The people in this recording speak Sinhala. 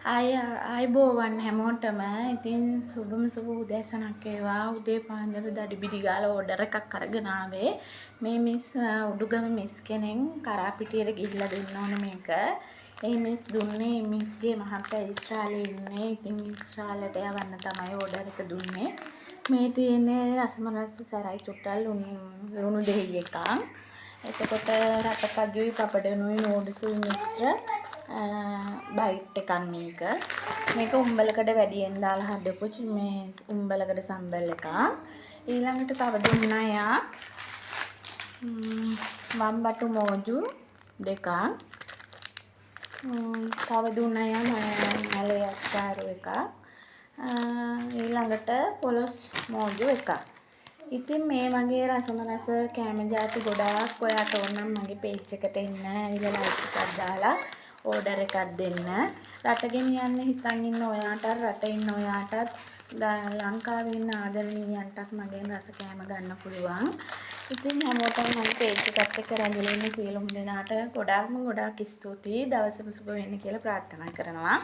ආයුබෝවන් හැමෝටම. ඉතින් සුබම සුබ උදෑසනක් වේවා. උදේ පාන්දර දඩි බිඩි ගාලා ඕඩර් එකක් අරගෙන ආවේ. මේ මිස් උඩුගම මිස් කෙනෙක් කරාපිටියට ගිහිල්ලා දෙන්න ඕනේ මේක. ඒ මිස් දුන්නේ මිස්ගේ මහත්තයා ඊශ්‍රායලේ ඉන්නේ. ඉතින් ඊශ්‍රායලට යවන්න තමයි ඕඩර් එක දුන්නේ. මේ තියෙන්නේ රසම රස සැරයි චුට්ටල් ලුණු දෙහි එකක්. එතකොට රටකජුයි පපඩනුයි නූඩ්ල්සුයි මිශ්‍ර බයිට් එකක් මේක. මේක උම්බලකඩ වැඩියෙන් දාලා හදපු මේ උම්බලකඩ සම්බල් එකක්. ඊළඟට තව දුන්නා එයා වම්බටු මෝජු දෙකක්. තව දුන්නා එයා මලේ අච්චාරු එකක්. ඊළඟට පොලොස් මෝජු එකක්. ඉතින් මේ වගේ රසම රස කෑම ජාති ගොඩාක් ඔයාට ඕන නම් මගේ පේජ් එකට එන්න, ඇවිල්ලා ලයික් එකක් දාලා ඕඩර් එකක් දෙන්න. රට ගෙනියන්න හිතන් ඉන්න ඔයාටත්, රට ඉන්න ඔයාටත්, ලංකාවේ ඉන්න ආදරණීයන්ටත් මගෙන් රස කෑම ගන්න පුළුවන්. ඉතින් හැමෝටම මගේ පේජ් එකත් එක්ක රැඳිලා ඉන්න සියලුම දෙනාට ගොඩාක්ම ගොඩාක් ස්තුතියි. දවසම සුබ වෙන්න කියලා ප්‍රාර්ථනා කරනවා.